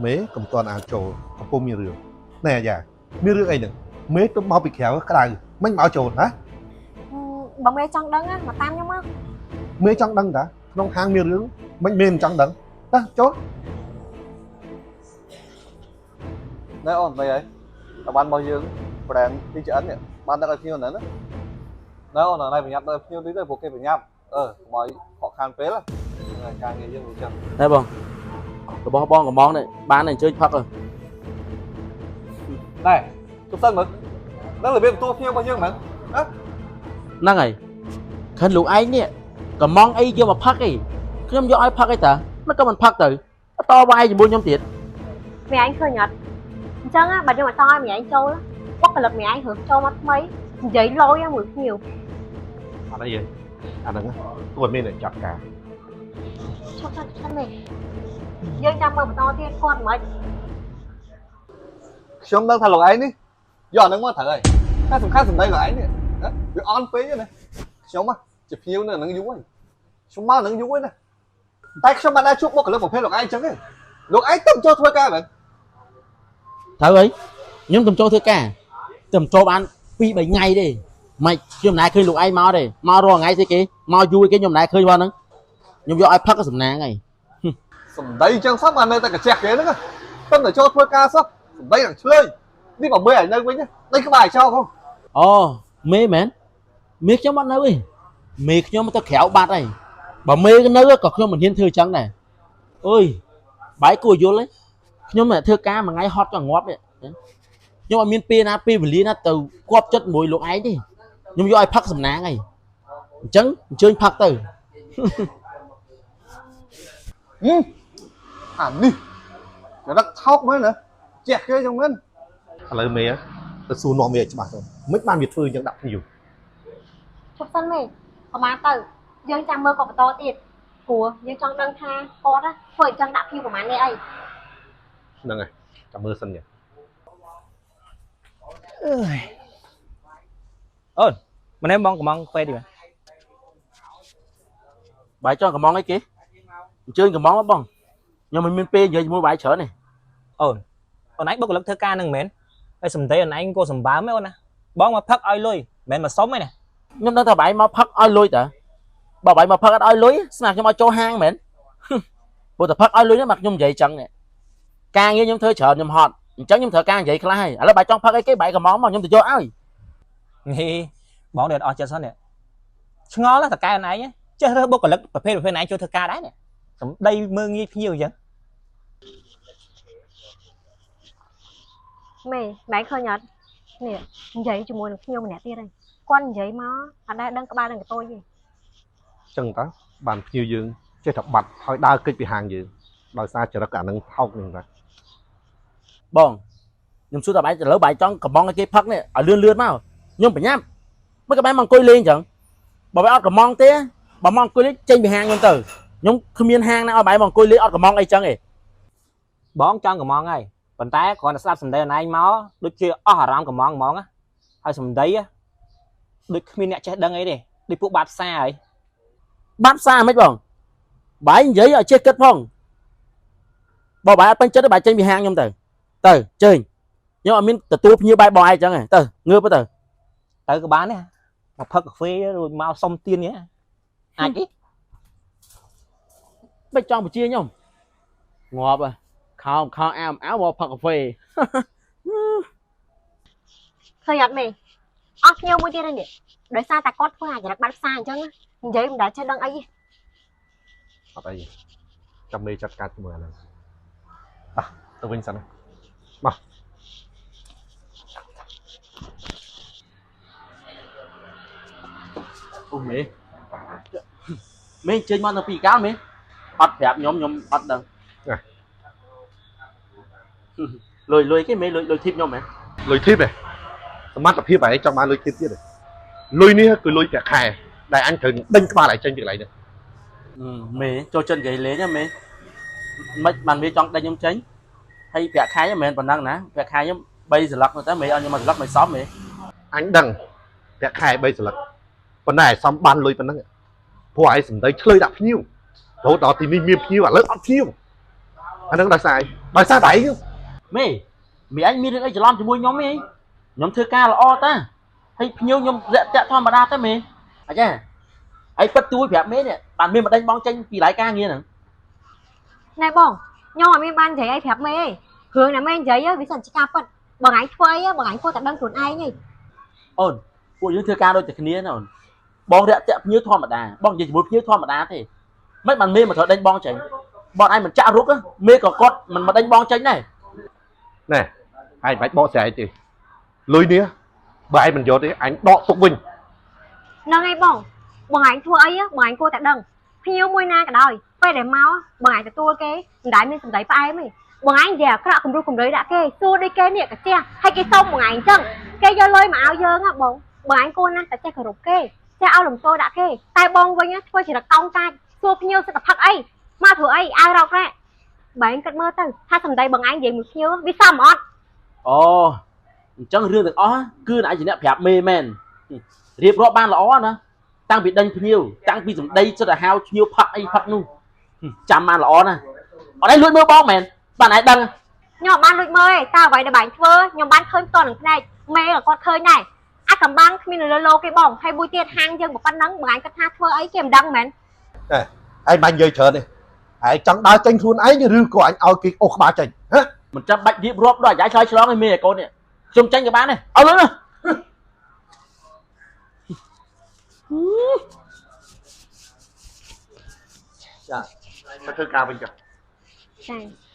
មេកុំតន់អាចចូលកំពុងមានរឿងណែអាយ៉ាមានរឿងអីហ្នឹងមេទៅមកពីក្រៅក្តៅមិនមកចូលណា បើមេចង់ដឹងមកតាមខ្ញុំមក មេចង់ដឹងតាក្នុងហាងមានរឿងមិនមេមិនចង់ដឹងតោះចូល ណែអូនមិនអីតបានរបស់យើង brand TGN នេះបានដឹកឲ្យភ្ញៀវហ្នឹងណាណែអូនណែប្រញាប់ដល់ភ្ញៀវតិចទៅព្រោះគេប្រញាប់អឺកុំឲ្យខកខានពេលហ្នឹងការងារយើងវាចឹង ណែបងរបស់បងកំងនេះបានអញ្ជើញផឹក ណែជប់សិនមើលហ្នឹងរបៀបទទួលភ្ញៀវរបស់យើងមែនណា ហ្នឹងហើយខិនលោកឯងនេះកំងអីយកមកផឹកអីខ្ញុំយកឲ្យផឹកអីតាមិនក៏មិនផឹកទៅតវាយជាមួយខ្ញុំទៀត មីឯងឃើញអត់អញ្ចឹងបើខ្ញុំអត់ចង់ឲ្យមីឯងចូលបុគ្គលិកមីឯងរើសចូលមកថ្មីនិយាយលយមួយភ្ញៀវ អត់អីទេអាហ្នឹងទោះមានអ្នកចាត់ការ ឈប់ឈប់នេះយើងចាំមើលបន្តទៀតគាត់មិន ខ្ញុំដឹងថាលោកឯងនេះយកអាហ្នឹងមកត្រូវហើយតែសំខាន់សម្ដីលោកឯងនេះណាវាអន់ពេកណាខ្ញុំជាភ្ញៀវនៅហ្នឹងយូរហើយខ្ញុំមកហ្នឹងយូរហើយណាតែខ្ញុំមិនដែលជួបបុគ្គលិកប្រភេទលោកឯងចឹងទេលោកឯងទៅចូលធ្វើការមែន ត្រូវអីខ្ញុំទំចូលធ្វើការទំចូលបាន2 3ថ្ងៃទេមិនខ្ញុំមិនដែលឃើញលោកឯងមកទេមករាល់ថ្ងៃទេគេមកយូរគេខ្ញុំមិនដែលឃើញផងហ្នឹងខ្ញុំយកឲ្យផឹកសំណាងហើយ សម្ដីចឹងសោះបាននៅតែកាជះគេហ្នឹងតែតែចូលធ្វើការសោះសម្ដីនឹងឆ្លើយនេះបើមើលឲ្យនៅវិញដេញក្បាលឲ្យចោលផង អូមេមែនមេខ្ញុំអត់នៅទេមេខ្ញុំទៅក្រៅបាត់ហើយបើមេនៅក៏ខ្ញុំមិនហ៊ានធ្វើអញ្ចឹងដែរអើយបាយគួរយល់ទេខ្ញុំតែធ្វើការមួយថ្ងៃហត់ចង់ងាប់នេះខ្ញុំអត់មានពេលណាពេលវេលាណាទៅគប់ចិត្តមួយលោកឯងទេខ្ញុំយកឲ្យផឹកសំណាងហើយអញ្ចឹងអញ្ជើញផឹកទៅ អានេះចរិតថោកមែនណាជះគេចឹងមែន ឥឡូវមេទៅសួរនាំមេឲ្យច្បាស់ទៅមិនបានវាធ្វើអញ្ចឹងដាក់ភ្ញៀវ ឈប់សិនមេប្រហែលទៅយើងចាំមើលគាត់បន្តទៀតព្រោះយើងចង់ដឹងថាគាត់ធ្វើអញ្ចឹងដាក់ភ្ញៀវប្រហែលនេះអី ហ្នឹងហើយចាំមើលសិនញ៉ា អូនម្នាក់បងកំងកាហ្វេទីបាទ បាយចង់កំងអីគេអញ្ជើញកំងមកបងខ្ញុំមិនមានពេលនិយាយជាមួយបាយច្រើនទេ អូនអូនឯងបុគ្គលិកធ្វើការនឹងមែនហើយសំដីអូនឯងក៏សម្បើមឯអូនណាបងមកផឹកឲ្យលុយមិនមែនមកសុំទេណា ខ្ញុំដឹងថាបាយមកផឹកឲ្យលុយតើបើបាយមកផឹកអត់ឲ្យលុយស្នាខ្ញុំឲ្យចូលហាងមែនព្រោះតែផឹកឲ្យលុយហ្នឹងមកខ្ញុំនិយាយចឹងនេះការងារខ្ញុំធ្វើច្រើនខ្ញុំហត់អញ្ចឹងខ្ញុំត្រូវការនិយាយខ្លះហើយឥឡូវបាយចង់ផឹកអីគេបាយកំងមកខ្ញុំទៅយកឲ្យ ហីបងដែលអត់ចិត្តសោះនេះឆ្ងល់ណាស់តកែអូនឯងចេះរើសបុគ្គលិកប្រភេទប្រភេទឯងចូលធ្វើការដែរនេះសំដីមើងងាយភ្ញៀវអញ្ចឹង មេម៉ែឃើញអត់នេះនិយាយជាមួយនឹងភ្ញៀវម្នាក់ទៀតហើយគាត់និយាយមកអត់ដែលដឹងក្បាលដឹងកតុយទេ ចឹងតើបានភ្ញៀវយើងចេះតែបាត់ហើយដើរគេចពីហាងយើងដោយសារចរិតអាហ្នឹងថោកហ្នឹងតា បងខ្ញុំសួរតែបាយឥឡូវបាយចង់កំងឲ្យគេផឹកនេះឲ្យលឿនលឿនមកខ្ញុំប្រញាប់មិនក៏បាយមកអង្គុយលេងអញ្ចឹងបើបាយអត់កំងទេបើមកអង្គុយលេងចេញពីហាងខ្ញុំទៅខ្ញុំគ្មានហាងណាឲ្យបាយមកអង្គុយលេងអត់កំងអីចឹងទេ បងចង់កំងហើយប៉ុន្តែគ្រាន់តែស្ដាប់សំដីអូនឯងមកដូចជាអស់អារម្មណ៍កំងហ្មងហើយសំដីដូចគ្មានអ្នកចេះដឹងអីទេដូចពួកបាត់ផ្សារហើយ បាត់ផ្សារមិនបងបាយនិយាយឲ្យចេះគិតផងបើបាយអត់ពេញចិត្តទេបាយចេញពីហាងខ្ញុំទៅទៅជើញខ្ញុំអត់មានទទួលភ្ញៀវបាយបងឯងចឹងទេទៅងើបទៅ ទៅក៏បានដែរមកផឹកកាហ្វេរួចមកសុំទៀននេះអាចអី មិនចង់បញ្ជាខ្ញុំងាប់ហ៎ខោខោអាវអាវមកផឹកកាហ្វេ ឃើញអត់មេអស់ភ្ញៀវមួយទៀតហើយនេះដោយសារតែគាត់ធ្វើអាចរិតបាត់ផ្សារអញ្ចឹងនិយាយមិនដែលចេះដឹងអីទេ អត់អីទេចាំមេចាត់ការជាមួយអាហ្នឹងតោះទៅវិញសិនណាមក អូមេមេចេញមកនៅពីកាលមេអត់ប្រាប់ខ្ញុំខ្ញុំអត់ដឹងលុយលុយគេមេលុយលុយធីបខ្ញុំហ៎ លុយធីបឯងសមត្ថភាពឯងចង់បានលុយធីបទៀតទេលុយនេះគឺលុយប្រាក់ខែដែលអញត្រូវដេញក្បាលឯងចេញពីកន្លែងនេះ មេចូលចិត្តនិយាយលេងហ៎មេមិនបានមេចង់ដេញខ្ញុំចេញហើយប្រាក់ខែខ្ញុំមិនមែនប៉ុណ្ណឹងណាប្រាក់ខែខ្ញុំ3សន្លឹកទៅមេឲ្យខ្ញុំមួយសន្លឹកមិនសមមេ អញដឹងប្រាក់ខែ3សន្លឹកប៉ុន្តែឯងសំបានលុយប៉ុណ្ណឹងព្រោះឯងសំដីឆ្លើយដាក់ភ្ញៀវរហូតដល់ទីនេះមានភ្ញៀវឥឡូវអត់ភ្ញៀវ អាហ្នឹងដោយសារអីដោយសារតែឯង មេមេឯងមានរឿងអីច្រឡំជាមួយខ្ញុំទេខ្ញុំធ្វើការល្អតាហើយភ្ញៀវខ្ញុំរាក់ទាក់ធម្មតាទេមេអាចារ្យហើយពិតទួយប្រាប់មេនេះបានមានម្ដេចបងចេញពីឡៃការងារហ្នឹង ណែបងខ្ញុំអត់មានបាននិយាយអីប្រាប់មេទេរឿងដែលមេនិយាយវាសិនជាការពិតបងឯងធ្វើអីបងឯងគួរតែដឹងខ្លួនឯងហី អូនពួកយើងធ្វើការដូចតែគ្នាណាអូនបងរាក់ទាក់ភ្ញៀវធម្មតាបងនិយាយជាមួយភ្ញៀវធម្មតាទេមិនបានមេមកត្រូវដេញបងចេញបងឯងមិនចាក់រុកមេក៏គាត់មិនមកដេញបងចេញដែរ ណែឯងមិនបាច់បកស្រាយទេលុយនេះបើឯងមិនយកទេអញដកទុកវិញ ហ្នឹងហើយបងបងឯងធ្វើអីបងឯងគួរតែដឹងភ្ញៀវមួយណាក៏ដោយពេលដែលមកបងឯងទទួលគេមិនដែលមានសម្ដីផ្អែមទេបងឯងនិយាយអាក្រក់គំរោះគំរើយដាក់គេសួរដូចគេនេះកាជះហើយគេសុំបងឯងអញ្ចឹងគេយកលុយមកឲ្យយើងហ៎បងបងឯងគួរណាស់តែចេះគោរពគេចេះឲ្យលំទោដាក់គេតែបងវិញធ្វើជារកោងកាចសួរភ្ញៀវសិតតែផឹកអីមកធ្វើអីអាវរោករ៉ាបងឯងគិតមើលទៅថាសម្ដីបងឯងនិយាយមួយភ្ញៀវវាសមអត់ អូអញ្ចឹងរឿងទាំងអស់គឺអ្នកឯងជាអ្នកប្រាប់មេមែនរៀបរាប់បានល្អណាតាំងពីដេញភ្ញៀវតាំងពីសម្ដីចិត្តទៅហៅភ្ញៀវផឹកអីផឹកនោះចាំបានល្អណាអត់ឯងលួចមើលបងមែនបានឯងដឹង ខ្ញុំអត់បានលួចមើលទេតើអ្វីដែលបងធ្វើខ្ញុំបានឃើញផ្ទាល់នឹងភ្នែកមេក៏គាត់ឃើញដែរអាកំបាំងគ្មាននៅលើលោកទេបងហើយមួយទៀតហាងយើងប៉ុណ្ណឹងបងឯងគិតថាធ្វើអីគេមិនដឹងមែន ឯងបាញ់និយាយច្រើនទេឯងចង់ដើរចេញខ្លួនឯងឬក៏អញឲ្យគេអូសក្បាលចេញហ៎ មិនចាំបាច់រៀបរាប់ដល់អាយ៉ាឆ្លើយឆ្លងឯមេឯកូននេះខ្ញុំចាញ់ក៏បានដែរឲ្យលុយមក ទៅធ្វើការវិញចុះ ចា។